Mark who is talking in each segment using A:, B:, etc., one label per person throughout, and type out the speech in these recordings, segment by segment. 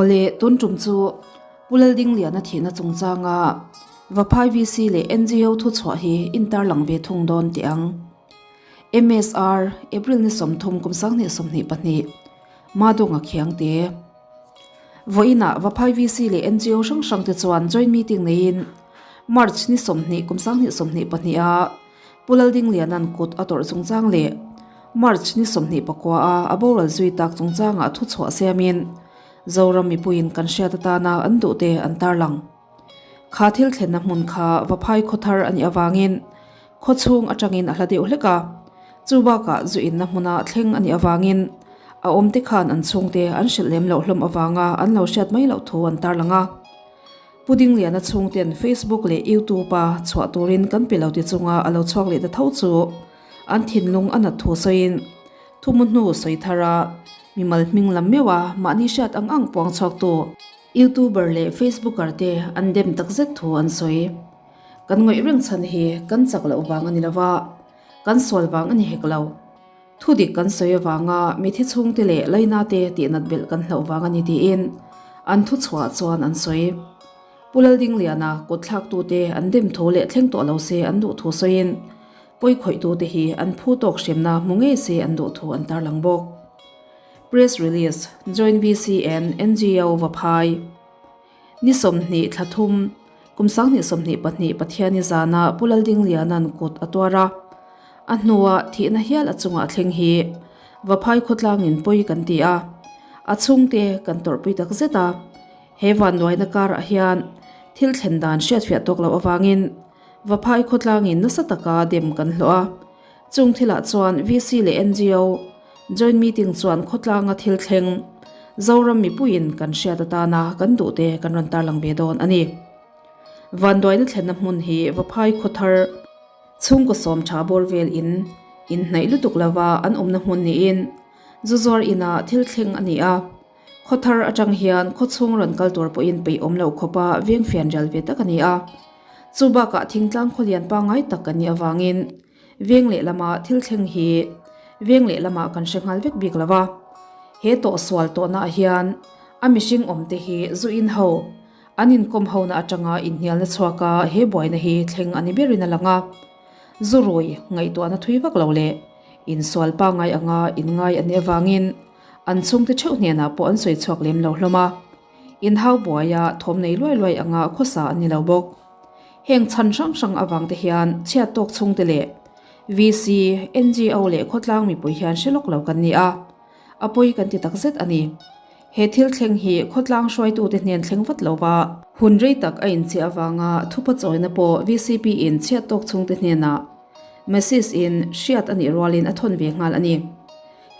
A: Awle, tun tum chu Pu Laldingliana thihna chungchanga Vaphai VC leh NGO thuchhuah hi intarlang ve thung dawn teh ang. MSR, April ni 30 kum 2022, Madonga Khiangte. Vawiinah Vaphai VC leh NGO hrang hrangte chuan joint meeting neiin March ni 20 kum 2022 a Pu Laldingliana'n kut a tawrh chungchang leh March ni 29 a a boral zui tak chungchangah thuchhuah siamin Zoram mipuiin kan hriat atana an duhte an tarlang. Kha thil thlenna hmun kha Vaphai khawthar a nih avangin khaw chhung atangin a hla deuh hlek a, chu bakah zu inna hmuna thleng a nih avangin a awmte khan an chhungte an hrilh lem loh hlawm avanga an lo hriat mai loh thu an tarlang a. Pu Dingliana chhungten Facebook leh YouTube-a chhuah turin kan pe lo ti chunga a lo chhuak leh ta tho chu an thinlung a nat thu sawiin thumu hnu sawi thar a, mimal hming lam meuh a mahni hriat ang ang puang chhuaktu YouTuber leh Facebooker te an dem takzet thu an sawi. Kan ngawih reng chhan hi kan chak loh vang a ni lo va, kan sual vang a ni hek lo. Thu dik kan sawi avanga mithi chhungte leh laina te tihnat belh kan hlauh vang a ni tiin an thu chhuah chuan an sawi. Pu Laldingliana kut thlaktute an dem thu leh thleng tawh lo se an duh thu sawiin pawi khawihtute hi an phu tawk hremna hmu ngei se an duh thu an tarlang bawk. Press Release, Joint VC and NGO Vaphai. Ni 20 thla thum, kum 2022 Pathiani zana Pu Laldingliana'n kut a tuar a, a hnua thihna hial a chungah thleng hi Vaphai khawtlangin pawi kan ti a, a chhungte kan tawrhpui tak zet a. He vanduaina karah hian thil thlen dan hriatfiah tawk loh avangin Vaphai khawtlangin nasa taka dem kan hlawh a. Chung thilah chuan VC leh NGO joint meeting chuan khawtlanga thil thleng Zoram mipuiin kan hriat atana kan duhte kan rawn tarlang ve dawn a ni. Vanduaina thlenna hmun hi Vaphai khawthar chhungkaw sawm tha bawr vel in inhnaih lutuk lova an awmna hmun niin zu zuar inah thil thleng a ni a. Khawthar atang hian khawchhung rawn kal tur pawhin peih awm loh khawpa veng fian rial ve tak a ni a. Chu bakah thingtlang khawlian pangngai tak kan nih avangin veng lehlamah thil thleng hi veng lehlamah kan hre nghal vek bik lo va. He tawhsual tawhnaah hian a mihring awmte hi zu in ho, an inkawm hona atanga inhnialna chhuaka he buaina hi thleng a ni berin a lang a. Zu rui ngaihtuahna thui vak lo leh insual pangngai anga inngai a nih avangin An chhungte theuh hnenah pawh an sawi chhuak lem lo hlawm a, inhau buaia thawm nei luai luai anga khawsa an ni lo bawk. Heng chhan hrang hrang avang te hian chhiat tawk chhungte leh VC, NGO leh khawtlang mipui hian hre lawk lo kan ni a, a pawi kan ti takzet a ni. He thil thleng hi khawtlang hruaitute hnen thleng vat lo va, hun rei tak a inchhiah avanga thupa chawina pawh VCP in chhiat tawk chhungte hnenah message in hriat a nih rualin a thawn ve nghal a ni.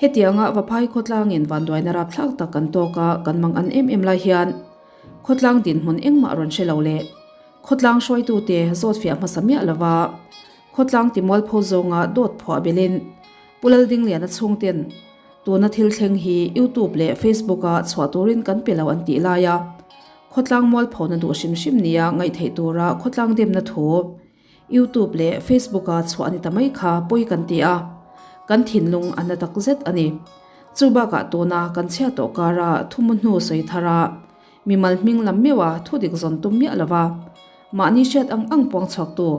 A: Hetianga Vaphai khawtlangin vanduaina rapthlak tak kan tawk a, kan mang an em em lai hian khawtlang dinhmun engmah rawn hre lo leh khawtlang hruaitute zawtfiah hmasa miah lova khawtlang timualpho zawnga dawt phuah belin Pu Laldingliana chhungten tuna thil thleng hi YouTube leh Facebook-a chhuah turin kan pe lo an tih laia khawtlang mualphona duh hrim hrim nia ngaihtheih tura khawtlang demna thu YouTube leh Facebook-a chhuah a ni ta mai kha pawi kan ti a, kan thinlung a na tak zet a ni. Chu bakah tuna kan chhiat tawh kara thumu hnu sawi thar a, mimal hming lam meuh a thu dik zawn tum miah lo va, mahni hriat ang ang puang chhuaktu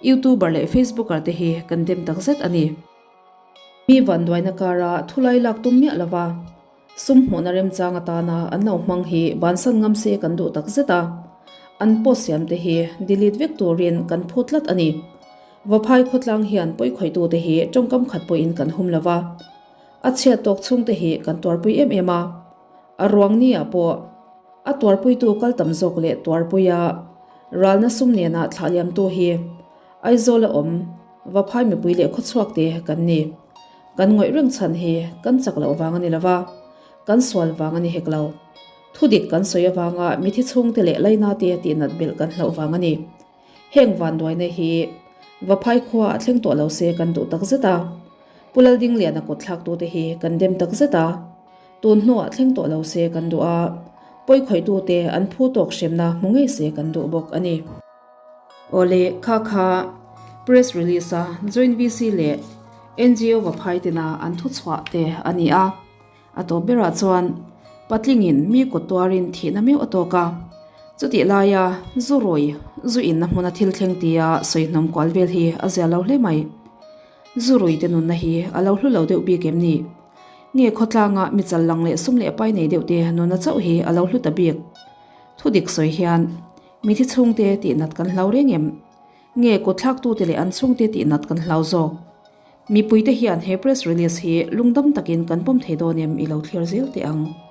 A: YouTuber leh Facebooker te hi kan dem tak zet a ni. Mi vanduaina kara thulai lak tum miah lo va, Sum hmuhna remchang atana an lo hmang hi bansan ngam se kan duh tak zet a, an post siam te hi delete vek turin kan phu tlat a ni. Vaphai khawtlang hian pawikhawitute hi tawngkam khat pawhin kan hum lo va, a chhiat tawk chhungte hi kan tuarpui em em a, a ruang ni ah pawh a tuarpuitu kal tam zawk leh tuarpuia ralna sum nena thlah liamtu hi Aizawl a awm Vaphai mipui leh khawchhuakte kan ni. Kan ngawih reng chhan hi kan chak loh vang a ni lo va, kan sual vang a ni hek lo. Thudik kan sawi avanga mithi chhungte leh lainate tihnat belh kan hlauh vang a ni. Heng vanduaina hi Vaphai khua a thleng tawh lo se kan duh tak zet a. Pu Laldingliana kut thlaktute hi kan dem tak zet a. Tun hnuah thleng tawh lo se kan duh a, pawikhawitute an phu tawk hremna hmu ngei se kan duh bawk a ni. Awle, kha kha press release a joint VC leh NGO Vaphai tena an thuchhuah te a ni a. A tawp berah chuan Patlingin mi kut tuarin thihna meuh a tawk a. Chutih laia zu rui, zu inna hmuna thil thleng tia sawi hnawm kual vel hi a zia lo hle mai. Zu rui te nunna hi a lo hlu lo deuh bik em ni? Nge khawtlanga mi chal lang leh sum leh pai nei deuh te nunna chauh hi a lo hlu ta bik? Thu dik sawi hian mithi chhungte tihnat kan hlau reng em? Nge kutthlaktute leh an chhungte tihnat kan hlau zawk? Mipuite hian he press release hi lungdam takin kan pawm thei dawn em i lo thlir zel teh ang.